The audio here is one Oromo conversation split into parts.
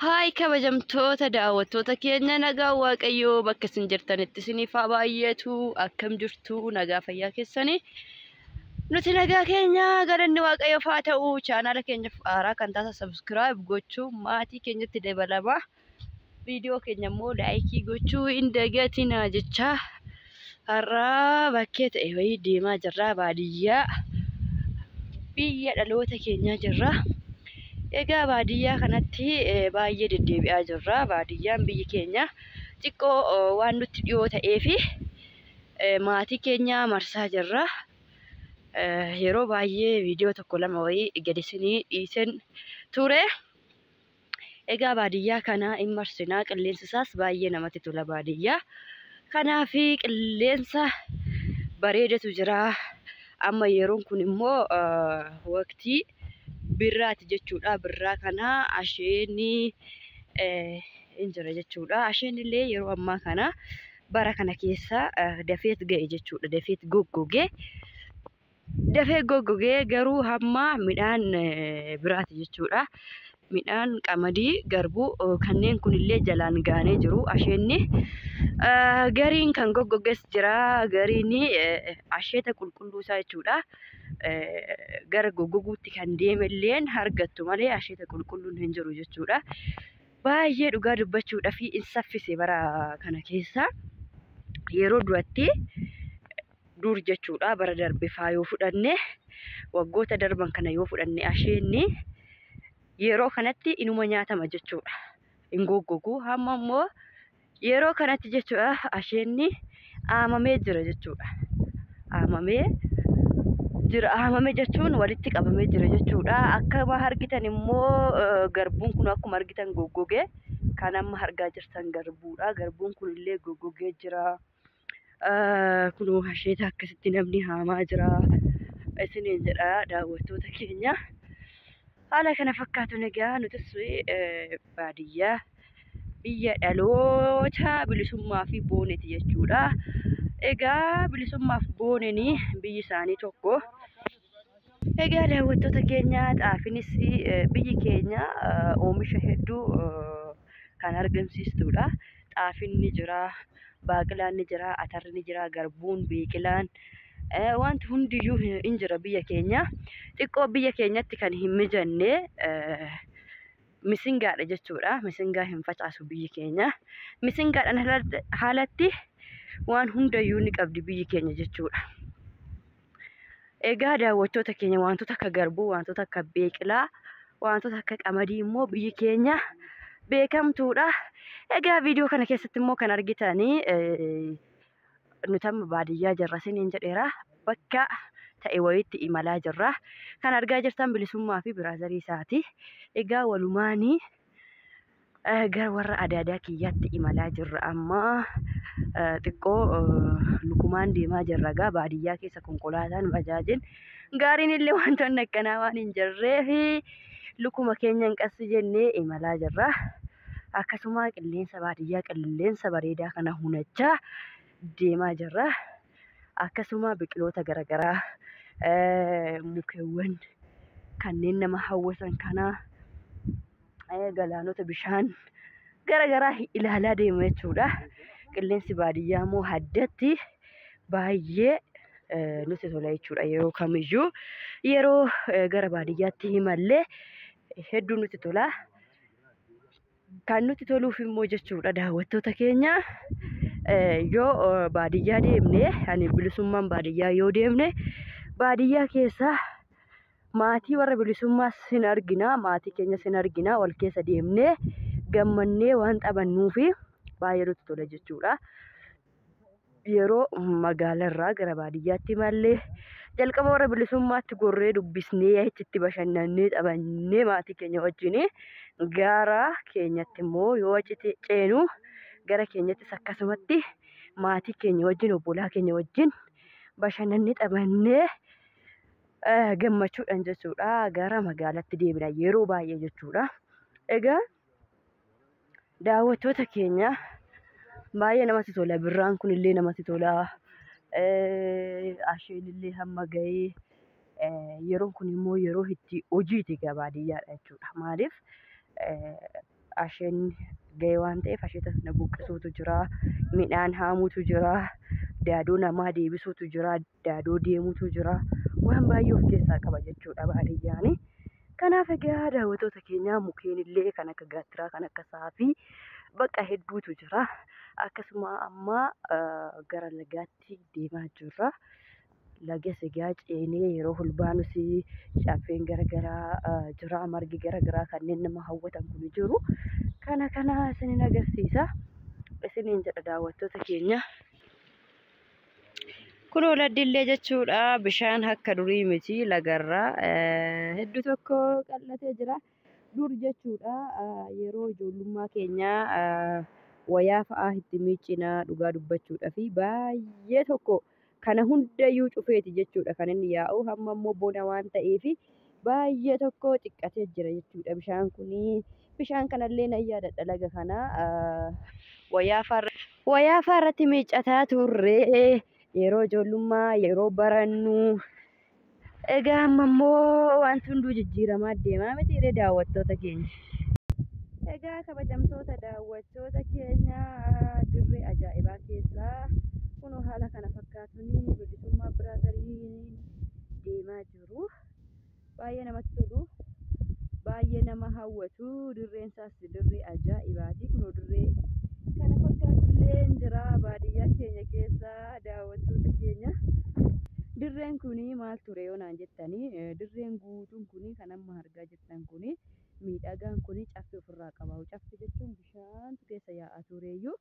Haay kabajamtoota daawwattoota keenya, nagaa Waaqayyoo bakka isin jirtanitti isiniif haa baay'atu. Akkam jirtu? Nagaa fayyaa keessanii? Nuti nagaa keenya, galanni Waaqayyoof haa ta'u. Chaanaala keenyaaf haaraa kan taatan subscribe gochuu maatii keenyatti dabalama. Viidiyoo keenya immoo like gochuu hin dagatinaa jecha, har'aa bakkee ta'e wayii deemaa jirra, baadiyyaa biyya dhaloota keenyaa jirra. Egaa baadiyyaa kanatti baay'ee deddeebi'aa jirra. Baadiyyaan biyyi keenya xiqqoo waan nutti dhiyoo ta'eefi maatii keenya marsaa jirra. Yeroo baay'ee viidiyoo tokko lama wayii gadi isinii dhiiseen ture. Egaa baadiyyaa kana hin marsinaa, qilleensi isaas baay'ee namatti tola baadiyyaa. Kanaaf qilleensa bareedatu jira. Amma yeroon kun immoo waqtii birraati jechuudha. Birraa kana asheenni hin jira jechuudha. Asheen illee yeroo ammaa kana bara kana keessa dafeet ga'e jechuudha. Dafeet goggogee. Dafee goggogee garuu hamma midhaan biraati jechuudha. Midhaan qamadii, garbuu kanneen kunillee jalaan gaanee jiru. Asheenni gariin kan goggoges jira. Gariin asheeta qulqulluu isaa jechuudha. Gara goggoguutti kan deemelleen argattu malee asheeta qulqulluun hin jiru jechuudha. Baay'ee dhugaa dubbachuudhaaf hin saffise bara kana keessa. Yeroo duratti dur jechuudha, bara darbe faa yoo fudhanne, waggoota darban kana yoo fudhanne, asheenni yeroo kanatti inuma nyaatama jechuudha. Hin goggogu. Hamma immoo yeroo kanatti jechuudha asheenni haamamee jira jechuudha. Haamamee jira. Haamame jechuun walitti qabamee jira jechuudha. Akkuma argitan immoo garbuun kun akkuma argitan goggogee, kan amma argaa jirtan garbuudha. Garbuun kun illee goggogee jira. Kunoo asheeta akkasitti namni haamaa jira. Isiniin jedha daawwattoota keenya. Haala kana fakkaatuun egaa nutis baadiyyaa biyya dhaloota Bilisummaa fi Booneeti jechuudha. Egaa Bilisummaaf Booneen biyyi isaanii tokko. Egaa daawwattoota keenya, xaafinis biyyi keenya oomisha hedduu kan argamsiistudha. Xaafiin ni jira, baaqilaan ni jira, atarri ni jira, garbuun, biqilaan, wanti hundiyyuu hin jira biyya keenya. Xiqqoo biyya keenyatti kan hin mijanne misingaadha jechuudha. Misingaa hin facaasu biyyi keenya. Misingaadhaan haalatti waan hundayyuu ni qabdi biyyi keenya jechuudha. Egaa daawwattoota keenya, wantoota akka garbuu, wantoota akka biqilaa, wantoota akka qamadii immoo biyyi keenya beekamtuudha. Egaa viidiyoo kana keessatti immoo kan argitanii nuti amma baadiyyaa jirra isiniin jedheera. Bakka ta'e wayiitti imalaa jirra. Kan argaa jirtan Bilisummaa fi brother isaati. Egaa walumaanii gara warra adaadaa kiyyaatti imalaa jirra amma. Xiqqoo lukumaan deemaa jirra, egaa baadiyyaa keessa konkolaataan, bajaajin, gaariin illee wantoonni akkanaa waan hin jirreef lukuma keenyan qassi jennee imalaa jirra. Akkasuma qilleensa baadiyyaa, qilleensa bareedaa kana hunachaa deemaa jirra. Akkasuma biqiloota garaagaraa, mukeewwan kanneen nama hawwatan kana, galaanota bishaan garaagaraa ilaalaa deema jechuudha. Qilleensi baadiyyaa immoo addatti baay'ee nutti tola jechuudha. Yeroo kamiyyuu yeroo gara baadiyyaatti imallee hedduu nutti tola. Kan nutti toluuf immoo jechuudha daawwattoota keenya, yoo baadiyyaa deemne, ani Bilisummaan baadiyyaa yoo deemne, baadiyyaa keessa maatii warra Bilisummaas hin argina, maatii keenyas hin argina, wal keessa deemnee gammannee waan taphannuufi baay'ee nutti tola jechuudha. Yeroo magaalarraa gara baadiyyaatti imallee jalqaba warra Bilisummaatti gorree dubbisnee, achitti bashannannee taphannee maatii keenya wajjin, gara keenyatti immoo yoo achi ceenu gara keenyattis akkasumatti maatii keenya wajjin, obbolaa keenya wajjin bashannannee taphannee gammachuudhaan jechuudha gara magaalaatti deebina yeroo baay'ee jechuudha. Egaa daawwattoota keenya, baay'ee namatti tola. Birraan kunillee namatti tola. Asheen illee hamma gahee, yeroon kun immoo yeroo itti hojiiti egaa baadiyyaadha jechuudha. Maaliif Asheen ga'e waan ta'eef asheeta sana buqqisuutu jira, midhaan haamuutu jira, daadoo namaa deebisuutu jira, daadoo deemuutu jira. Waan baay'ee of keessaa qaba jechuudha baadiyyaani. Kanaaf egaa daawwattoota keenya mukkeen illee kan akka gaattiraa, kan akka saafii bakka hedduutu jira. Akkasuma amma gara lagaatti deemaa jirra. Lagas egaa ceenee yeroo ol baanus caffeen garaagaraa jira. Margi garaagaraa kanneen nama hawwatan kun jiru. Kana kana isinin agarsiisa. Isiniin jedha daawwattoota keenya. Kunoo laddillee jechuudha bishaan akka durii miti lagarraa hedduu tokko qal'atee jira. Dur jechuudha yeroo ijoollummaa keenyaa wayaa fa'aa itti miiccinaa dhugaa dubbachuudhaa fi baay'ee tokko kana hundayyuu cufeeti jechuudha kan inni yaa'u. Amma immoo bona waan ta'eef baay'ee tokko xiqqatee jira jechuudha bishaan kuni. Bishaan kanallee nan yaadadha laga kana wayaa fa'aa irratti miiccataa turre yeroo ijoollummaa yeroo barannu. Egaa amma immoo wanti hunduu jijjiiramaa deemaa miti daawwattoota keenya. Egaa kabajamtoota daawwattoota keenya dirree ajaa'ibaa keessaa kunoo haala kana fakkaatuun bilisummaa biraazariin deemaa jiru. Baay'ee namatti tolu. Baay'ee nama hawwatu. Dirreen isaas dirree ajaa'ibaati. Kunoo dirree kana fakkaatullee jira baadiyyaa keenya keessa daawwattoota keenya. Dirreen kuni maal ture yoo naan jettanii dirreen guutuun kuni kan amma argaa jirtan kuni miidhagaan kuni caffee ofirraa qaba. Caffee jechuun bishaantu keessa yaa'aa tureyyuu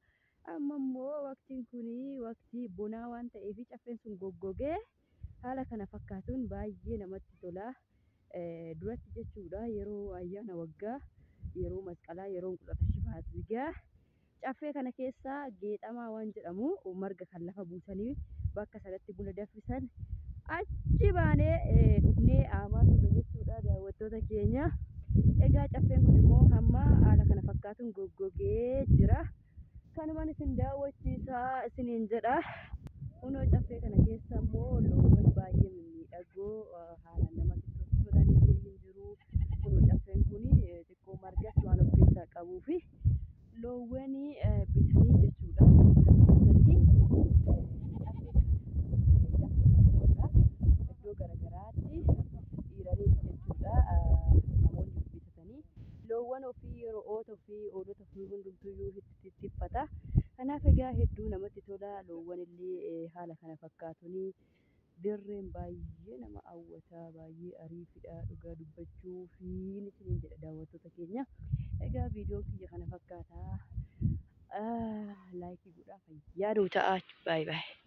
amma immoo waqtiin kuni waqtii bonaa waan ta'eef caffeen sun goggogee haala kana fakkaatuun baay'ee namatti tola. Duratti jechuudha yeroo ayyaana waggaa, yeroo masqalaa, yeroo qulxuxashifaatigaa caffee kana keessa geexamaa waan jedhamu marga kan lafa buusanii bakka sanatti buna danfisan achi baanee dhugnee haamaa turre jechuudha daawwattoota keenya. Egaa caffeen kun immoo hamma haala kana fakkaatuun goggogee jira. Kanumaan isin daawwachiisaa isiniin jedha. Kunoo caffee kana keessa immoo loowwan baay'ee mimmiidhagoo haalaan namatti tolan illee hin jiru. Kunoo caffeen kun xiqqoo margas waan of keessaa qabuu fi loowwan bitanii jechuudha. Kana keessatti caffee kana iddoo garaagaraatti dhiiraniiti jechuudha. Namoonni bitatanii loowwan ofii, re'oota ofii, hoolota ofii hundumtuyyuu itti tiffata. Kanaaf egaa hedduu namatti tola. Loowwan illee haala kana fakkaatuun dirreen baay'ee nama hawwata. Baay'ee ariifidha dhugaa dubbachuu fi isiniin jedha daawwattoota keenya. Egaa viidiyoon kiyya kana fakkaata. Laayikii godhaa fayyaa nuu ta'a. Baay'ee baay'ee.